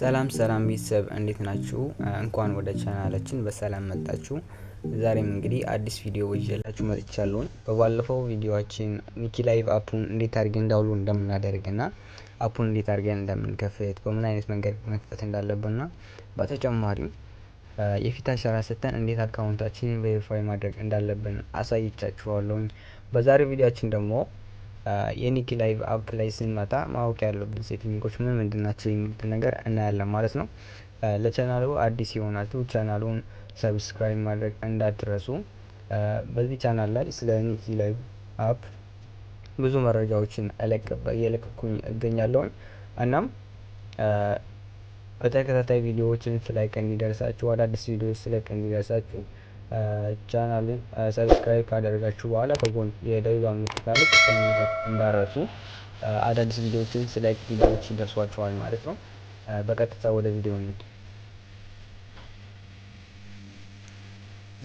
ሰላም ሰላም ቤተሰብ፣ እንዴት ናችሁ? እንኳን ወደ ቻናላችን በሰላም መጣችሁ። ዛሬም እንግዲህ አዲስ ቪዲዮ ይዤላችሁ መጥቻለሁ። በባለፈው ቪዲዮአችን Niki Live app ኡን እንዴት አድርገን download እንደምናደርግና app ኡን እንዴት አድርገን እንደምንከፍት፣ በምን አይነት መንገድ መክፈት እንዳለብንና በተጨማሪም የፊት አሻራ ሰጥተን እንዴት account ኣችንን verify ማድረግ እንዳለብን አሳይቻችኋለሁኝ። በዛሬው ቪዲዮአችን ደግሞ የ Niki Live app ላይ ስንመጣ ማወቅ ያለብን setting ኦች ምን ምንድን ናቸው የሚሉትን ነገር እናያለን ማለት ነው። ለቻናሉ አዲስ የሆናችሁ ቻናሉን subscribe ማድረግ እንዳትረሱ። በዚህ ቻናል ላይ ስለ Niki Live app ብዙ መረጃዎችን እየለቀኩኝ እገኛለሁኝ። እናም በተከታታይ ቪዲዮዎችን ስለቅ እንዲደርሳችሁ፣ አዳዲስ ቪዲዮዎች ስለቅ እንዲደርሳችሁ ቻናሉን subscribe ካደረጋችሁ በኋላ ከጎን የደወል ምልክት አለች፣ እንዳትረሱ። አዳዲስ ቪዲዮዎችን ስለቅ ቪዲዮዎች ይደርሷችኋል ማለት ነው። በቀጥታ ወደ ቪዲዮ እንሂድ።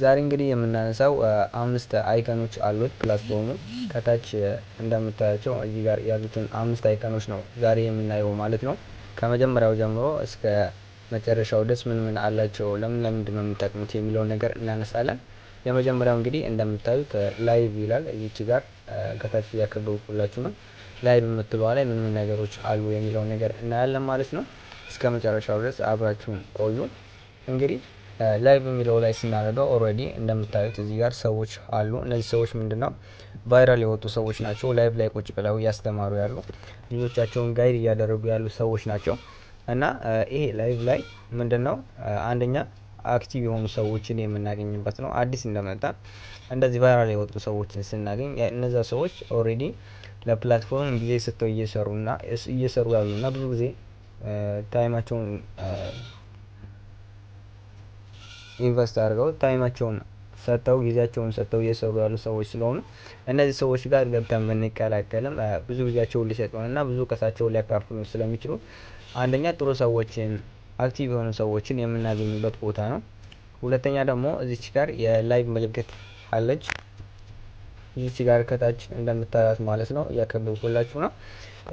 ዛሬ እንግዲህ የምናነሳው አምስት icon ኦች አሉት platform ኡ። ከታች እንደምታያቸው እዚህ ጋር ያሉትን አምስት icon ኦች ነው ዛሬ የምናየው ማለት ነው። ከመጀመሪያው ጀምሮ እስከ መጨረሻው ድረስ ምን ምን አላቸው፣ ለምን ለምንድን ነው የሚጠቅሙት የሚለውን ነገር እናነሳለን። የመጀመሪያው እንግዲህ እንደምታዩት live ይላል። እዚች ጋር ከታች እያከበብኩላችሁ ነው። Live የምትለዋ ላይ ምን ምን ነገሮች አሉ የሚለውን ነገር እናያለን ማለት ነው። እስከ መጨረሻው ድረስ አብራችሁን ቆዩ። እንግዲህ live የሚለው ላይ ስናደርገው already እንደምታዩት እዚህ ጋር ሰዎች አሉ። እነዚህ ሰዎች ምንድነው፣ viral የወጡ ሰዎች ናቸው። Live ላይ ቁጭ ብለው እያስተማሩ ያሉ፣ ልጆቻቸውን guide እያደረጉ ያሉ ሰዎች ናቸው። እና ይሄ live ላይ ምንድነው፣ አንደኛ active የሆኑ ሰዎችን የምናገኝበት ነው። አዲስ እንደመጣ እንደዚህ viral የወጡ ሰዎችን ስናገኝ እነዛ ሰዎች already ለ platform ጊዜ ሰጥተው እየሰሩና እየሰሩ ያሉና ብዙ ጊዜ time ኣቸውን invest አድርገው፣ time ኣቸውን ሰጥተው፣ ጊዜያቸውን ሰጥተው እየሰሩ ያሉ ሰዎች ስለሆኑ እነዚህ ሰዎች ጋር ገብተን ብንቀላቀልም ብዙ ጊዜያቸውን ሊሰጡን እና ብዙ እውቀታቸውን ሊያካፍሉን ስለሚችሉ አንደኛ ጥሩ ሰዎችን፣ active የሆኑ ሰዎችን የምናገኝበት ቦታ ነው። ሁለተኛ ደግሞ እዚች ጋር የ live ምልክት አለች። እዚች ጋር ከታች እንደምታያት ማለት ነው፣ እያከበብኩላችሁ ነው።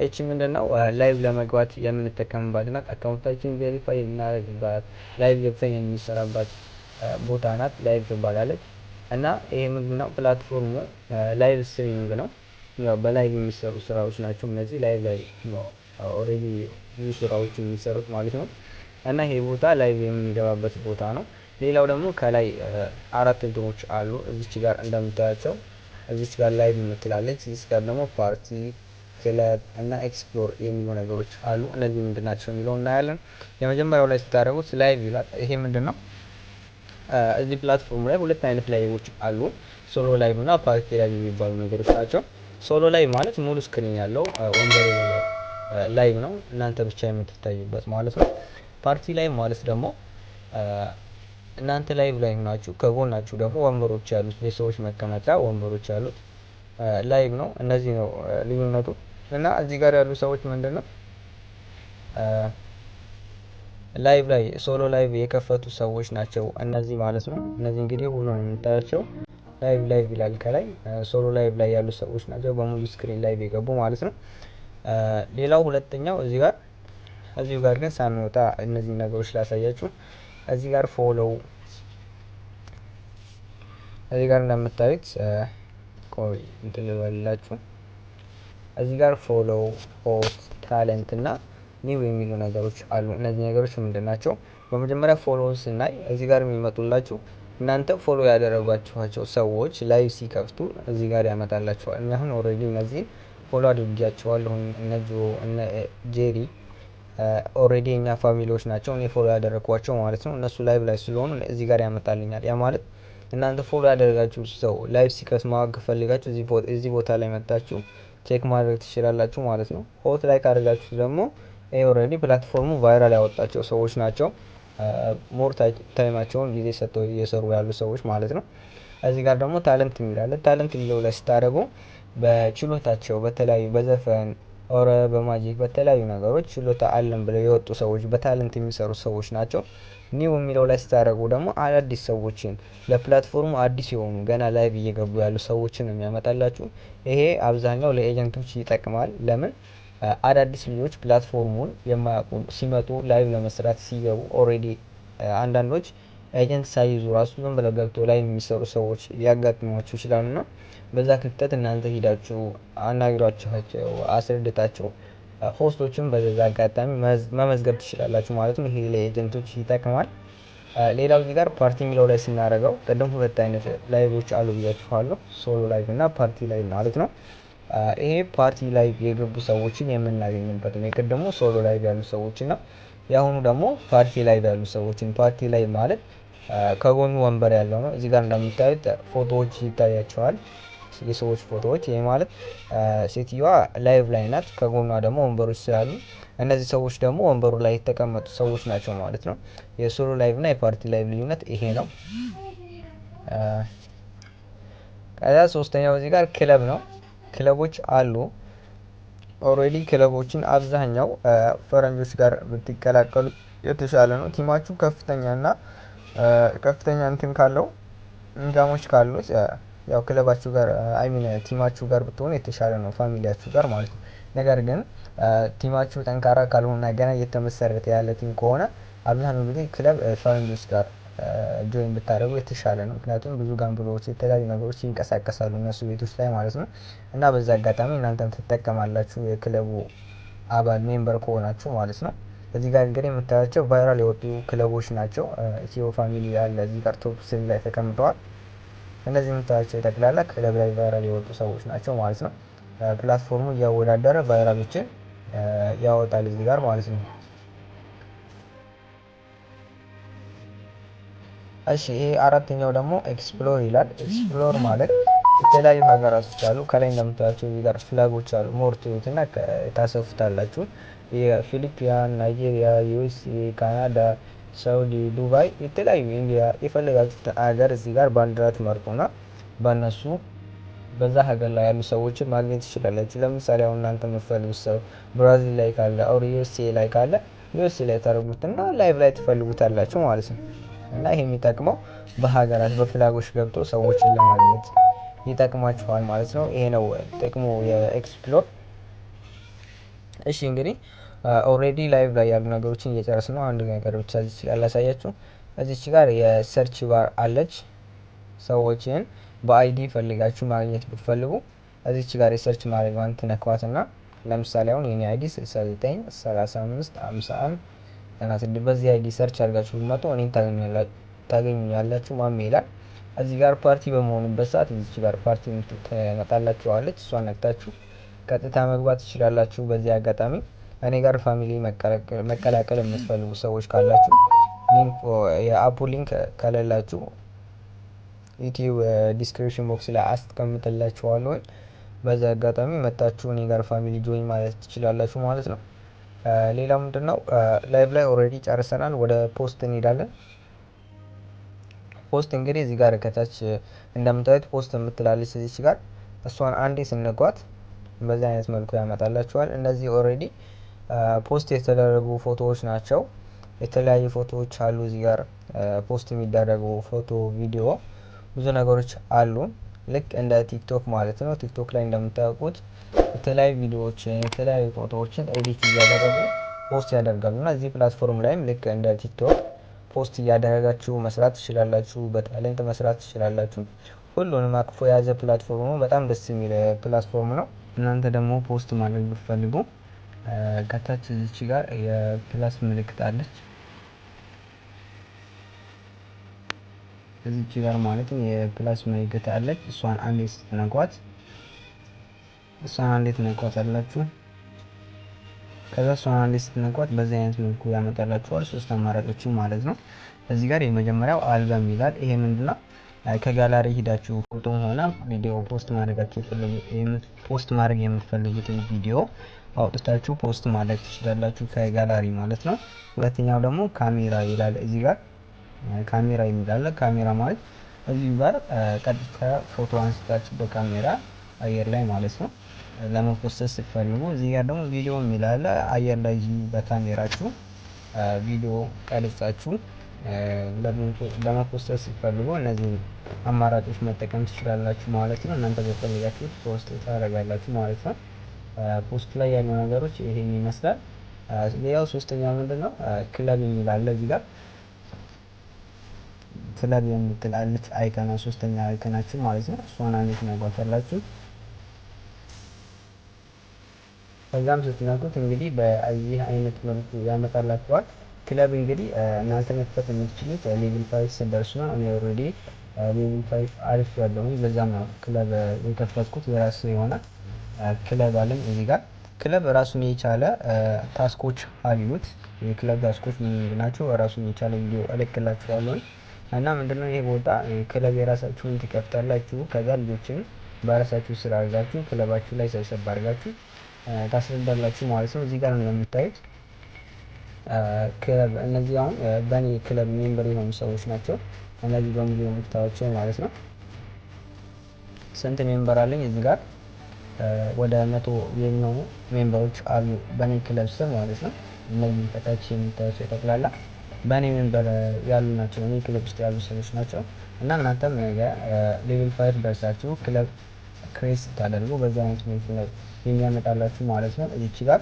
ይቺ ምንድነው፣ live ለመግባት የምንጠቀምባት ናት። Account ኣችን verify የምናደርግባት፣ live ገብተን የምንሰራባት ቦታ ናት። Live ትባላለች። እና ይሄ ምንድነው፣ platform ኡ live streaming ነው። ያው በ live የሚሰሩ ስራዎች ናቸው እነዚህ፣ live ላይ ነው already ብዙ ስራዎች የሚሰሩት ማለት ነው። እና ይሄ ቦታ live የምንገባበት ቦታ ነው። ሌላው ደግሞ ከላይ አራት እንትኖች አሉ፣ እዚች ጋር እንደምታያቸው እዚች ጋር live የምትላለች፣ እዚች ጋር ደግሞ party፣ club እና explore የሚሉ ነገሮች አሉ። እነዚህ ምንድን ናቸው የሚለው እናያለን። የመጀመሪያው ላይ ስታደርጉት live ይላል። ይሄ ምንድን ነው? እዚህ platform ላይ ሁለት አይነት live ኦች አሉ። Solo live እና party live የሚባሉ ነገሮች ናቸው። Solo live ማለት ሙሉ screen ያለው፣ ወንበር live ነው። እናንተ ብቻ የምትታዩበት ማለት ነው። Party live ማለት ደግሞ እናንተ live ላይ ሆናችሁ ከጎናችሁ ደግሞ ወንበሮች ያሉት፣ የሰዎች መቀመጫ ወንበሮች ያሉት live ነው። እነዚህ ነው ልዩነቱ። እና እዚህ ጋር ያሉ ሰዎች ምንድነው፣ live ላይ solo live የከፈቱ ሰዎች ናቸው እነዚህ ማለት ነው። እነዚህ እንግዲህ ሁሉ ነው የምታያቸው፣ live live ይላል ከላይ፣ solo live ላይ ያሉ ሰዎች ናቸው በሙሉ screen live የገቡ ማለት ነው። ሌላው ሁለተኛው እዚህ ጋር፣ እዚሁ ጋር ግን ሳንወጣ እነዚህ ነገሮች ላሳያችሁ። እዚህ ጋር follow፣ እዚህ ጋር እንደምታዩት፣ ቆይ እንትን ልበላችሁ። እዚህ ጋር follow፣ hot፣ talent እና new የሚሉ ነገሮች አሉ። እነዚህ ነገሮች ምንድን ናቸው? በመጀመሪያ follow ስናይ እዚህ ጋር የሚመጡላችሁ እናንተ follow ያደረጓችኋቸው ሰዎች live ሲከፍቱ እዚህ ጋር ያመጣላችኋል። እኔ አሁን already እነዚህን follow አድርጊያቸዋለሁ። እነ ጆ፣ እነ ጄሪ already የኛ family ዎች ናቸው። እኔ follow ያደረግኳቸው ማለት ነው። እነሱ live ላይ ስለሆኑ እዚህ ጋር ያመጣልኛል። ያ ማለት እናንተ follow ያደረጋችሁ ሰው live ሲከፍት ማወቅ ከፈለጋችሁ እዚህ ቦታ ላይ መጣችሁ check ማድረግ ትችላላችሁ ማለት ነው። Hot ላይ ካደረጋችሁ ደግሞ ይሄ already platform ኡ viral ያወጣቸው ሰዎች ናቸው። More time ኣቸውን ጊዜ ሰጥተው እየሰሩ ያሉ ሰዎች ማለት ነው። እዚህ ጋር ደግሞ talent የሚል አለ። Talent የሚለው ላይ ስታደርጉ በችሎታቸው በተለያዩ በዘፈን or በ magic በተለያዩ ነገሮች ችሎታ አለን ብለው የወጡ ሰዎች፣ በ talent የሚሰሩ ሰዎች ናቸው። New የሚለው ላይ ስታደርጉ ደግሞ አዳዲስ ሰዎችን፣ ለ platform ኡ አዲስ የሆኑ፣ ገና live እየገቡ ያሉ ሰዎችን ነው የሚያመጣላችሁ። ይሄ አብዛኛው ለ agent ኦች ይጠቅማል። ለምን አዳዲስ ልጆች platform ኡን የማያውቁ ሲመጡ live ለመስራት ሲገቡ already አንዳንዶች agent ሳይይዙ ራሱ ዝም ብለው ገብቶ live የሚሰሩ ሰዎች ሊያጋጥሟቸው ይችላሉ። እና በዛ ክፍተት እናንተ ሂዳችሁ አናግሯቸው፣ አስረድታቸው host ኦችን በዛ አጋጣሚ መመዝገብ ትችላላችሁ ማለት ነው። ይሄ ለ agent ኦች ይጠቅማል። ሌላው እዚህ ጋር ፓርቲ የሚለው ላይ ስናደርገው ቅድም ሁለት አይነት live ኦች አሉ ብያችኋለሁ። Solo live እና party live ማለት ነው። ይሄ party live የገቡ ሰዎችን የምናገኝበት ነው። የቅድሙ solo live ያሉ ሰዎች እና የአሁኑ ደግሞ party live ያሉ ሰዎችን። Party live ማለት ከጎኑ ወንበር ያለው ነው። እዚህ ጋር እንደምታዩት ፎቶዎች ይታያቸዋል፣ የሰዎች ፎቶዎች። ይሄ ማለት ሴትዮዋ live ላይ ናት፣ ከጎኗ ደግሞ ወንበሮች ስላሉ እነዚህ ሰዎች ደግሞ ወንበሩ ላይ የተቀመጡ ሰዎች ናቸው ማለት ነው። የ solo live እና የ party live ልዩነት ይሄ ነው። ከዛ ሶስተኛው እዚህ ጋር ክለብ ነው። ክለቦች አሉ። Already ክለቦችን አብዛኛው ፈረንጆች ጋር ብትቀላቀሉ የተሻለ ነው። Team ኣችሁ ከፍተኛ እና ከፍተኛ እንትን ካለው፣ income ኦች ካሉት ያው ክለባችሁ ጋር፣ I mean team ኣችሁ ጋር ብትሆኑ የተሻለ ነው፣ family ያችሁ ጋር ማለት ነው። ነገር ግን team ኣችሁ ጠንካራ ካልሆነ፣ ገና እየተመሰረተ ያለ team ከሆነ አብዛኛው ጊዜ ክለብ ፈረንጆች ጋር join ብታደርጉ የተሻለ ነው። ምክንያቱም ብዙ gamble ኦች፣ የተለያዩ ነገሮች ይንቀሳቀሳሉ እነሱ ቤቶች ላይ ማለት ነው። እና በዛ አጋጣሚ እናንተም ትጠቀማላችሁ የክለቡ አባል member ከሆናችሁ ማለት ነው። እዚህ ጋር እንግዲህ የምታያቸው viral የወጡ ክለቦች ናቸው። ኢትዮ ፋሚሊ ያለ እዚህ ጋር top 3 ላይ ተቀምጠዋል። እነዚህ የምታያቸው ጠቅላላ ክለብ ላይ viral የወጡ ሰዎች ናቸው ማለት ነው። Platform ኡ እያወዳደረ viral ኦችን ያወጣል እዚህ ጋር ማለት ነው። እሺ፣ ይሄ አራተኛው ደግሞ explore ይላል። Explore ማለት የተለያዩ ሀገራቶች አሉ። ከላይ እንደምታያቸው እዚህ ጋር flag ኦች አሉ። More ትዩትና ታሰፉታላችሁ። የፊሊፒያን፣ ናይጄሪያ፣ ዩኤስኤ፣ ካናዳ፣ ሳውዲ፣ ዱባይ፣ የተለያዩ ኢንዲያ፣ የፈለጋችሁት ሀገር እዚህ ጋር ባንዲራ ትመርጡና በእነሱ በዛ ሀገር ላይ ያሉ ሰዎችን ማግኘት ትችላላችሁ። ለምሳሌ አሁን እናንተ የምትፈልጉት ሰው ብራዚል ላይ ካለ or ዩኤስኤ ላይ ካለ ዩኤስኤ ላይ ታደርጉትና live ላይ ትፈልጉታላችሁ ማለት ነው። እና ይሄ የሚጠቅመው በሀገራት በ flag ኦች ገብቶ ሰዎችን ለማግኘት ይጠቅማችኋል ማለት ነው። ይሄ ነው ጥቅሙ የ explore። እሺ፣ እንግዲህ already live ላይ ያሉ ነገሮችን እየጨረስን ነው። አንድ ነገር ብቻ እዚች ጋር ላሳያችሁ። እዚች ጋር የ search bar አለች። ሰዎችን በ ID ፈልጋችሁ ማግኘት ብትፈልጉ እዚች ጋር የ search ማድረጊያዋን ትነኳትና ለምሳሌ አሁን የኔ ID 69 35 51 96፣ በዚህ ID search አድርጋችሁ ብትመጡ እኔን ታገኙኛላችሁ። ማሜ ይላል። እዚህ ጋር ፓርቲ በመሆኑበት ሰዓት እዚች ጋር ፓርቲ ትመጣላችኋለች። እሷን ነክታችሁ ቀጥታ መግባት ትችላላችሁ። በዚህ አጋጣሚ እኔ ጋር family መቀላቀል የምትፈልጉ ሰዎች ካላችሁ፣ የ app ኡ link ከሌላችሁ ዩቲዩብ description box ላይ አስቀምጥላችኋለሁ። በዛ አጋጣሚ መጣችሁ እኔ ጋር family join ማለት ትችላላችሁ ማለት ነው። ሌላው ምንድነው? Live ላይ already ጨርሰናል። ወደ post እንሄዳለን። Post እንግዲህ እዚህ ጋር ከታች እንደምታዩት post የምትላለች እዚች ጋር፣ እሷን አንዴ ስንነኳት በዚህ አይነት መልኩ ያመጣላችኋል። እነዚህ already post የተደረጉ ፎቶዎች ናቸው። የተለያዩ ፎቶዎች አሉ እዚህ ጋር post የሚደረጉ ፎቶ፣ ቪዲዮ፣ ብዙ ነገሮች አሉ። ልክ እንደ ቲክቶክ ማለት ነው። ቲክቶክ ላይ እንደምታውቁት የተለያዩ ቪዲዮዎችን፣ የተለያዩ ፎቶዎችን edit እያደረጉ post ያደርጋሉ። እና እዚህ platform ላይም ልክ እንደ ቲክቶክ post እያደረጋችሁ መስራት ትችላላችሁ። በ talent መስራት ትችላላችሁ። ሁሉንም አቅፎ የያዘ platform ነው። በጣም ደስ የሚል platform ነው። እናንተ ደግሞ post ማድረግ ብትፈልጉ ከታች እዚች ጋር የ plus ምልክት አለች። እዚች ጋር ማለትም የ plus ምልክት አለች። እሷን አንዴ ስትነኳት፣ እሷን አንዴ ትነኳታላችሁ። ከዛ እሷን አንዴ ስትነኳት በዚህ አይነት መልኩ ያመጣላችኋል ሶስት አማራጮችን ማለት ነው። እዚህ ጋር የመጀመሪያው አልበም ይላል። ይሄ ምንድነው? ከጋላሪ ሂዳችሁ ፎቶም ሆነ ቪዲዮ post ማድረግ የምትፈልጉትን ቪዲዮ አውጥታችሁ post ማድረግ ትችላላችሁ ከጋላሪ ማለት ነው። ሁለተኛው ደግሞ ካሜራ ይላል። እዚህ ጋር ካሜራ የሚል አለ። ካሜራ ማለት እዚሁ ጋር ቀጥታ ፎቶ አንስታችሁ በካሜራ አየር ላይ ማለት ነው ለመፖስተት ስትፈልጉ። እዚህ ጋር ደግሞ ቪዲዮ የሚል አለ። አየር ላይ በካሜራችሁ ቪዲዮ ቀርጻችሁ ለመፖስተት ስትፈልጉ እነዚህን አማራጮች መጠቀም ትችላላችሁ ማለት ነው። እናንተ በፈለጋችሁት post ታደርጋላችሁ ማለት ነው። Post ላይ ያሉ ነገሮች ይሄን ይመስላል። ሌላው ሶስተኛው ምንድነው? ክለብ የሚል አለ እዚህ ጋር፣ ክለብ የምትል አለች icon፣ ሶስተኛ icon ኣችን ማለት ነው። እሷን አንዴ ትነኳታላችሁ። ከዛም ስትነኩት እንግዲህ በዚህ አይነት መልኩ ያመጣላችኋል። ክለብ እንግዲህ እናንተ መክፈት የምትችሉት level 5 ስትደርሱ ነው። እኔ already level 5 አልፌያለሁኝ፣ በዛም ነው ክለብ የከፈትኩት። የራሱ የሆነ ክለብ አለኝ እዚህ ጋር። ክለብ ራሱን የቻለ task ኦች አሉት። የክለብ task ኦች ምን ናቸው? ራሱን የቻለ ቪዲዮ እልክላችኋለሁ። እና ምንድነው ይሄ ቦታ፣ ክለብ የራሳችሁን ትከፍታላችሁ። ከዛ ልጆችን በራሳችሁ ስራ አድርጋችሁ ክለባችሁ ላይ ሰብሰብ አድርጋችሁ ታስረዳላችሁ ማለት ነው። እዚህ ጋር እንደምታዩት ክለብ እነዚህ አሁን በእኔ ክለብ member የሆኑ ሰዎች ናቸው። እነዚህ በሙሉ የምታዩቸው ማለት ነው። ስንት member አለኝ? እዚህ ጋር ወደ 100 የሚሆኑ member ኦች አሉ በእኔ ክለብ ስር ማለት ነው። እነዚህ ከታች የምታዩቸው ጠቅላላ በእኔ member ያሉ ናቸው። እኔ ክለብ ውስጥ ያሉ ሰዎች ናቸው። እና እናንተም level 5 ደርሳችሁ ክለብ create ስታደርጉ በዚህ አይነት መልኩ ነው የሚያመጣላችሁ ማለት ነው። እዚች ጋር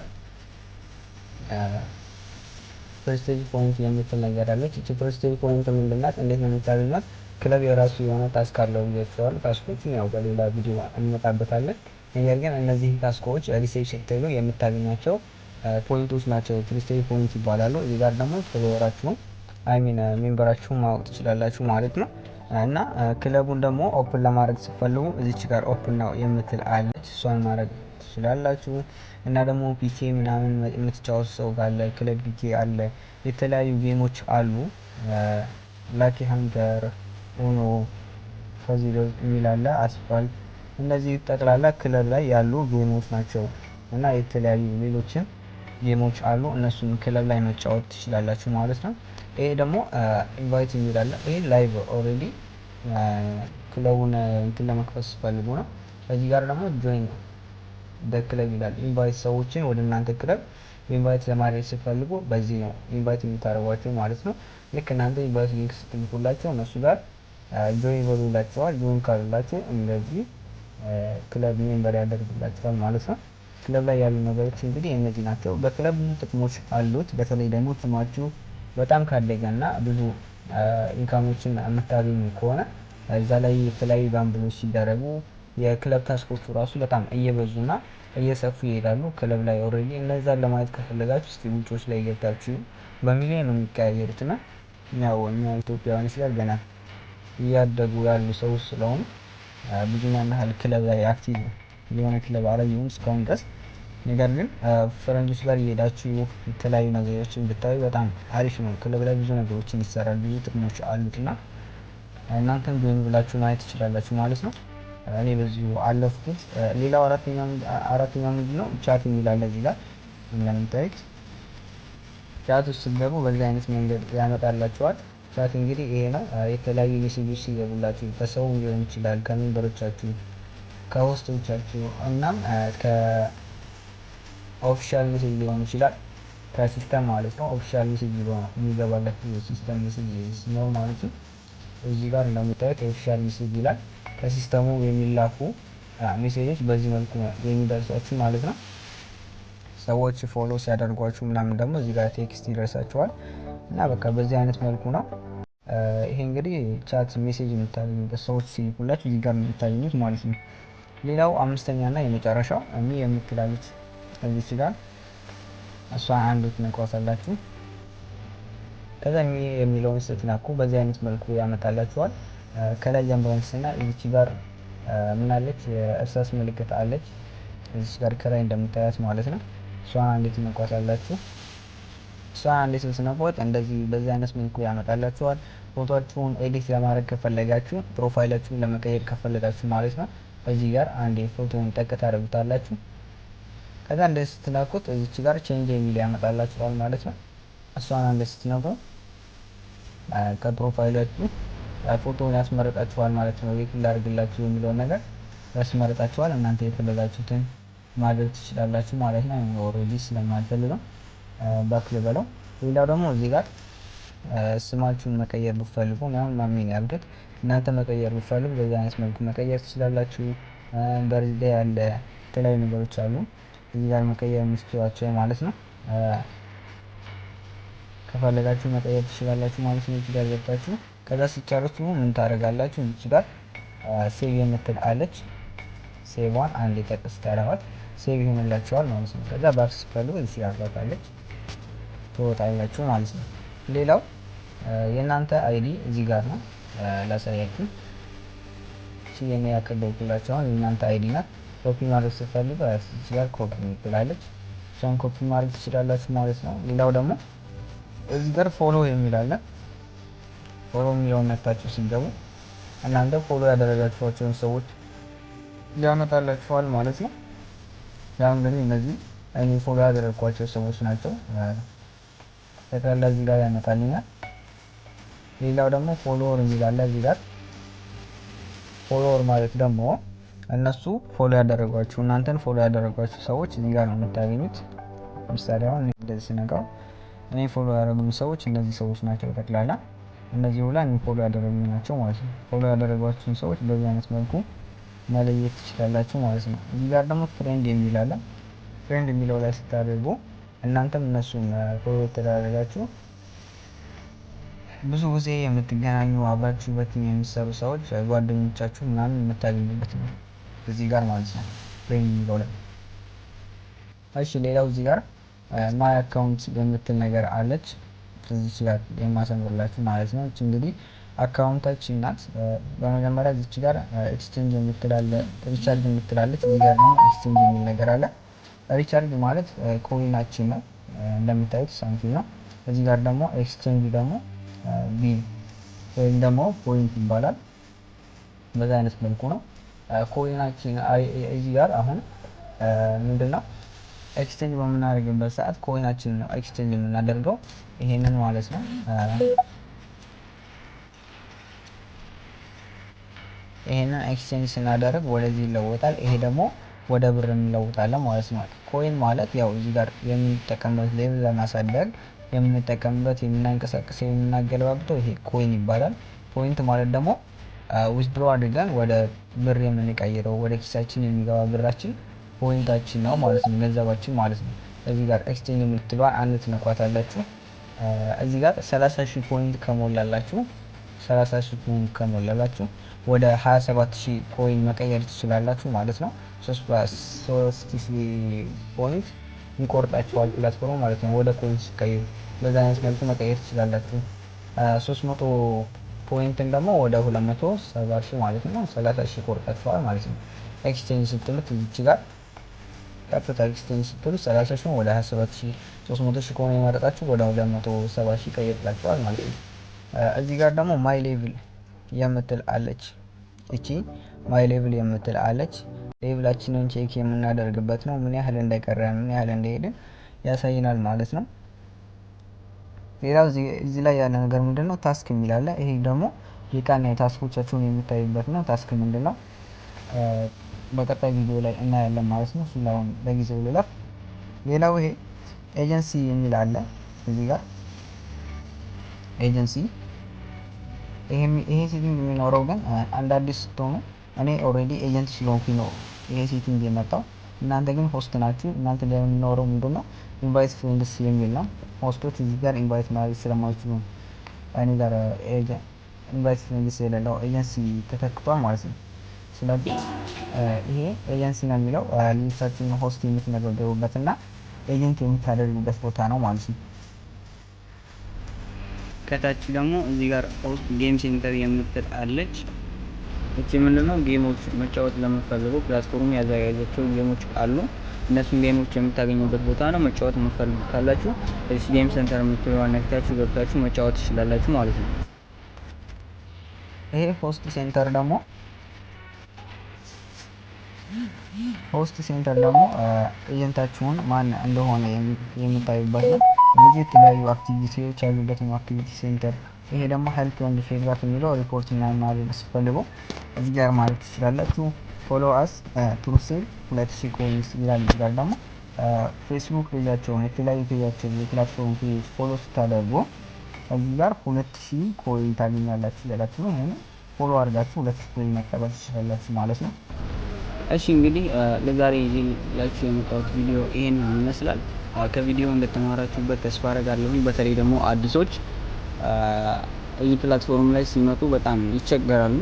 prestige point የምትል ነገር አለች። እቺ prestige point ምንድናት? እንዴት ነው የምታገኟት? ክለብ የራሱ የሆነ task አለው ብያችኋለሁ። Task ኦችን ያው በሌላ ቪዲዮ እንመጣበታለን። ነገር ግን እነዚህ task ኦች receive ስትሉ የምታገኟቸው point ኦች ናቸው። Prestige point ይባላሉ። እዚህ ጋር ደግሞ follower ኣችሁን፣ I mean member ኣችሁን ማወቅ ትችላላችሁ ማለት ነው። እና ክለቡን ደግሞ open ለማድረግ ስትፈልጉ እዚች ጋር open now የምትል አለች፣ እሷን ማድረግ ትችላላችሁ። እና ደግሞ PK ምናምን የምትጫወቱ ሰው ካለ ክለብ PK አለ፣ የተለያዩ game ኦች አሉ። Lucky Hunter፣ Uno፣ ከዚህ የሚል አለ፣ አስፋልት፣ እነዚህ ጠቅላላ ክለብ ላይ ያሉ game ኦች ናቸው። እና የተለያዩ ሌሎችም game ኦች አሉ፣ እነሱን ክለብ ላይ መጫወት ትችላላችሁ ማለት ነው። ይሄ ደግሞ invite የሚል አለ። ይሄ live already ክለቡን እንትን ለመክፈት ስትፈልጉ ነው። እዚህ ጋር ደግሞ join the club ይላል። Invite ሰዎችን ወደ እናንተ ክለብ invite ለማድረግ ስትፈልጉ በዚህ ነው invite የምታደርጓቸው ማለት ነው። ልክ እናንተ invite link ስትልኩላቸው እነሱ ጋር join ይበሉላቸዋል። Join ካሉላቸው እንደዚህ ክለብ member ያደርግላቸዋል ማለት ነው። ክለብ ላይ ያሉ ነገሮች እንግዲህ እነዚህ ናቸው። በክለብ ብዙ ጥቅሞች አሉት። በተለይ ደግሞ ስማችሁ በጣም ካደገ እና ብዙ income ኦችን የምታገኙ ከሆነ እዛ ላይ የተለያዩ gamble ኦች ሲደረጉ የክለብ task ኦቹ ራሱ በጣም እየበዙና እየሰፉ ይሄዳሉ። ክለብ ላይ already እነዛን ለማየት ከፈለጋችሁ እስቲ ውጮች ላይ ገብታችሁ በሚሊዮን ነው የሚቀያየሩት። እና ያው እኛ ኢትዮጵያውያን ጋር ገና እያደጉ ያሉ ሰዎች ስለሆኑ ብዙ ያን ያህል ክለብ ላይ active የሆነ ክለብ አላየሁም እስካሁን ድረስ። ነገር ግን ፈረንጆች ጋር እየሄዳችሁ የተለያዩ ነገሮችን ብታዩ በጣም አሪፍ ነው። ክለብ ላይ ብዙ ነገሮችን ይሰራል፣ ብዙ ጥቅሞች አሉት እና እናንተም join ብላችሁ ማየት ትችላላችሁ ማለት ነው። እኔ በዚሁ አለፍኩት። ሌላው አራተኛው ምንድነው? Chat የሚል አለ እዚህ ጋር እንደምታዩት። Chat ውስጥ ስትገቡ በዚህ አይነት መንገድ ያመጣላችኋል። Chat እንግዲህ ይሄ ነው። የተለያዩ ሜሴጆች ሲገቡላችሁ ከሰው ሊሆን ይችላል፣ ከ member ኦቻችሁ፣ ከ host ኦቻችሁ እናም ከ official message ሊሆን ይችላል፣ ከ system ማለት ነው። Official message የሚገባላችሁ system message ነው ማለት ነው። እዚህ ጋር እንደምታዩት official message ይላል። ከ system ኡ የሚላኩ ሜሴጆች በዚህ መልኩ ነው የሚደርሷችሁ ማለት ነው። ሰዎች follow ሲያደርጓችሁ ምናምን ደግሞ እዚህ ጋር text ይደርሳችኋል እና በቃ በዚህ አይነት መልኩ ነው። ይሄ እንግዲህ chat message የምታገኙበት፣ ሰዎች ሲልኩላችሁ እዚህ ጋር የምታገኙት ማለት ነው። ሌላው አምስተኛ እና የመጨረሻው me የምትላለች እዚች ጋር፣ እሷን አንድ ትነኳታላችሁ። ከዛ me የሚለውን ስትነኩ በዚህ አይነት መልኩ ያመጣላችኋል። ከላይ ጀምረን ስናይ እዚች ጋር ምን አለች? የእርሳስ ምልክት አለች እዚች ጋር ከላይ እንደምታያት ማለት ነው። እሷን አንዴ ትነኳታላችሁ። እሷን አንዴ ስትነኳት እንደዚህ በዚህ አይነት መልኩ ያመጣላችኋል። ፎቶአችሁን edit ለማድረግ ከፈለጋችሁ፣ profile ኣችሁን ለመቀየር ከፈለጋችሁ ማለት ነው። በዚህ ጋር አንዴ ፎቶውን ጠቅ ታደርጉታላችሁ። ከዛ እንደዚህ ስትነኩት እዚች ጋር change የሚል ያመጣላችኋል ማለት ነው። እሷን አንዴ ስትነኩ ከ profile ኣችሁ ፎቶውን ያስመረጣችኋል ማለት ነው። የት ላድርግላችሁ የሚለውን ነገር ያስመረጣችኋል። እናንተ የፈለጋችሁትን ማድረግ ትችላላችሁ ማለት ነው። Already ስለማልፈልገው back ልበለው። ሌላው ደግሞ እዚህ ጋር ስማችሁን መቀየር ብትፈልጉ፣ አሁን ማሜ ነው ያልኩት፣ እናንተ መቀየር ብትፈልጉ በዚህ አይነት መልኩ መቀየር ትችላላችሁ። Birthday አለ፣ የተለያዩ ነገሮች አሉ። እዚህ ጋር መቀየር የምትችሏቸው ማለት ነው። ከፈለጋችሁ መቀየር ትችላላችሁ ማለት ነው። እዚህ ጋር ገብታችሁ ከዛ ሲጨርሱ ምን ታደርጋላችሁ? እዚህ ጋር save የምትል አለች። Save ዋን አንድ ጠቅስ ታደርጓት save ይሆንላችኋል ማለት ነው። ከዛ back ስትፈልጉ እዚህ ጋር ባካለች ትወጣላችሁ ማለት ነው። ሌላው የእናንተ ID እዚህ ጋር ነው፣ ላሳያችሁ። እቺ የኔ ያከበብኩላችሁ አሁን የእናንተ ID ናት። ኮፒ ማድረግ ስትፈልጉ እዚህ ጋር ኮፒ ትላለች። እሷን ኮፒ ማድረግ ትችላላችሁ ማለት ነው። ሌላው ደግሞ እዚህ ጋር follow የሚል አለ። Follow የሚለውን ነክታችሁ ሲገቡ እናንተ follow ያደረጋችኋቸውን ሰዎች ሊያመጣላችኋል ማለት ነው። ያው እንግዲህ እነዚህ እኔ follow ያደረግኳቸው ሰዎች ናቸው። ጠቅላላ እዚህ ጋር ያመጣልኛል። ሌላው ደግሞ follower የሚል አለ እዚህ ጋር። Follower ማለት ደግሞ እነሱ follow ያደረጓችሁ፣ እናንተን follow ያደረጓችሁ ሰዎች እዚህ ጋር ነው የምታገኙት። ለምሳሌ አሁን እንደዚህ ስነካው እኔ follow ያደረጉኝ ሰዎች እነዚህ ሰዎች ናቸው። ጠቅላላ እነዚህ ሁላ እኔ follow ያደረጉኝ ናቸው ማለት ነው። Follow ያደረጓችሁን ሰዎች በዚህ አይነት መልኩ መለየት ትችላላችሁ ማለት ነው። እዚህ ጋር ደግሞ friend የሚል አለ። Friend የሚለው ላይ ስታደርጉ እናንተም እነሱን follow ተደራረጋችሁ ብዙ ጊዜ የምትገናኙ፣ አብራችሁ በ team የሚሰሩ ሰዎች፣ ጓደኞቻችሁ ምናምን የምታገኙበት ነው እዚህ ጋር ማለት ነው friend የሚለው ላይ። እሺ፣ ሌላው እዚህ ጋር my account የምትል ነገር አለች። እዚች ጋር የማሰምርላችሁ ማለት ነው። እቺ እንግዲህ account ኣችን ናት። በመጀመሪያ እዚች ጋር exchange የምትል አለ፣ recharge የምትላለች። እዚህ ጋር ደግሞ exchange የሚል ነገር አለ። Recharge ማለት coin ኣችን ነው። እንደምታዩት ሳንቲም ነው። እዚህ ጋር ደግሞ exchange ደግሞ ቢ ወይም ደግሞ point ይባላል። በዛ አይነት መልኩ ነው። Coin ኣችን እዚህ ጋር አሁን ምንድነው? Exchange በምናደርግበት ሰዓት coin ኣችን ነው exchange የምናደርገው ይሄንን ማለት ነው። ይሄንን exchange ስናደርግ ወደዚህ ይለወጣል። ይሄ ደግሞ ወደ ብር እንለውጣለን ማለት ነው። Coin ማለት ያው እዚህ ጋር የምንጠቀምበት፣ level ለማሳደግ የምንጠቀምበት፣ የምናንቀሳቅሰው፣ የምናገለባብጠው ይሄ coin ይባላል። Point ማለት ደግሞ withdraw አድርገን ወደ ብር የምንቀይረው፣ ወደ ኪሳችን የሚገባ ብራችን point ኣችን ነው ማለት ነው፣ ገንዘባችን ማለት ነው። እዚህ ጋር exchange የምትለዋን አንድ ትነኳታላችሁ። እዚህ ጋር 30,000 point ከሞላላችሁ፣ 30,000 point ከሞላላችሁ ወደ 27,000 coin መቀየር ትችላላችሁ ማለት ነው። 3000 point ይቆርጣችኋል platform ማለት ነው። ወደ coin ሲቀይሩ በዛ አይነት መልኩ መቀየር ትችላላችሁ። 300 ፖይንትን ደግሞ ወደ 270,000 ማለት ነው። 30,000 ይቆርጣችኋል ማለት ነው። Exchange ስትሉት እዚች ጋር ቀጥታ exchange ስትሉት 30,000 ወደ 27,000፣ 300,000 ከሆነ የመረጣችሁ ወደ 270,000 ይቀይርላችኋል ማለት ነው። እዚህ ጋር ደግሞ my level የምትል አለች። እቺ my level የምትል አለች። Level ኣችንን check የምናደርግበት ነው። ምን ያህል እንደቀረን፣ ምን ያህል እንደሄድን ያሳይናል ማለት ነው። ሌላው እዚህ ላይ ያለ ነገር ምንድነው? Task የሚል አለ። ይሄ ደግሞ የቀን task ኦቻችሁን የምታዩበት ነው። Task ምንድነው? በቀጣይ ቪዲዮ ላይ እናያለን ማለት ነው። እሱን አሁን ለጊዜው ልለፍ። ሌላው ይሄ ኤጀንሲ የሚል አለ እዚህ ጋር ኤጀንሲ። ይሄ setting የሚኖረው ግን አንድ አዲስ ስትሆኑ፣ እኔ already agent ስለሆንኩኝ ነው ይሄ setting የመጣው። እናንተ ግን host ናችሁ። እናንተ ላይ የሚኖረው ምንድነው? Invite friends የሚል ነው። Host ኦች እዚህ ጋር invite ማድረግ ስለማይችሉ እኔ ጋር invite friends የሌለው ኤጀንሲ ተተክቷል ማለት ነው። ስለዚህ ይሄ ኤጀንሲ ነው የሚለው ሌሎቻችሁን host የምትመዘገቡበት እና agent የምታደርጉበት ቦታ ነው ማለት ነው። ከታች ደግሞ እዚህ ጋር host game center የምትል አለች። እቺ ምንድነው? Game ኦች መጫወት ለምትፈልጉ platform ያዘጋጃቸው game ኦች አሉ። እነሱን game ኦች የምታገኙበት ቦታ ነው። መጫወት የምትፈልጉ ካላችሁ እዚህ game center የምትለዋን ነክታችሁ ገብታችሁ መጫወት ትችላላችሁ ማለት ነው። ይሄ host center ደግሞ agent ኣችሁን ማን እንደሆነ የምታዩበት ነው። እነዚህ የተለያዩ activity ዎች ያሉበት ነው activity center። ይሄ ደግሞ help and feedback የሚለው ሪፖርት ምናምን ማድረግ ስትፈልጉ እዚህ ጋር ማለት ትችላላችሁ። Follow us to receive 2000 coins ይላል። እዚህ ጋር ደግሞ ፌስቡክ page ኣቸውን፣ የተለያዩ page ኣቸውን፣ የ platform page follow ስታደርጉ እዚህ ጋር 2000 coin ታገኛላችሁ ያላችሁ ነው። ይሄን follow አድርጋችሁ 2000 coin መቀበል ትችላላችሁ ማለት ነው። እሺ እንግዲህ ለዛሬ ይዤላችሁ የመጣሁት ቪዲዮ ይሄን ይመስላል። ከቪዲዮ እንደተማራችሁበት ተስፋ አደርጋለሁኝ። በተለይ ደግሞ አዲሶች እዚህ platform ላይ ሲመጡ በጣም ይቸገራሉ፣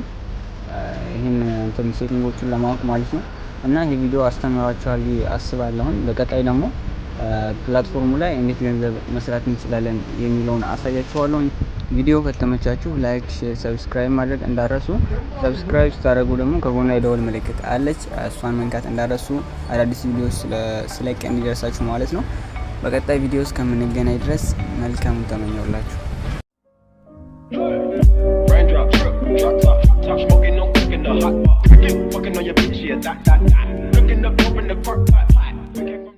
ይህን እንትን setting ኦቹን ለማወቅ ማለት ነው። እና ይህ ቪዲዮ አስተምሯችኋል ብዬ አስባለሁኝ። በቀጣይ ደግሞ platform ኡ ላይ እንዴት ገንዘብ መስራት እንችላለን የሚለውን አሳያችኋለሁ። ቪዲዮ ከተመቻችሁ like፣ share፣ subscribe ማድረግ እንዳትረሱ። Subscribe ስታደርጉ ደግሞ ከጎኗ የደወል ምልክት አለች፣ እሷን መንካት እንዳትረሱ፣ አዳዲስ ቪዲዮ ስለቅ እንዲደርሳችሁ ማለት ነው። በቀጣይ ቪዲዮ እስከምንገናኝ ድረስ መልካሙን ተመኘሁላችሁ። Raindrop, drop top, top smoking on cookie in the hot pot. Fucking on your bitch, yeah, that, that, that. Looking up, open the park, pot, pot.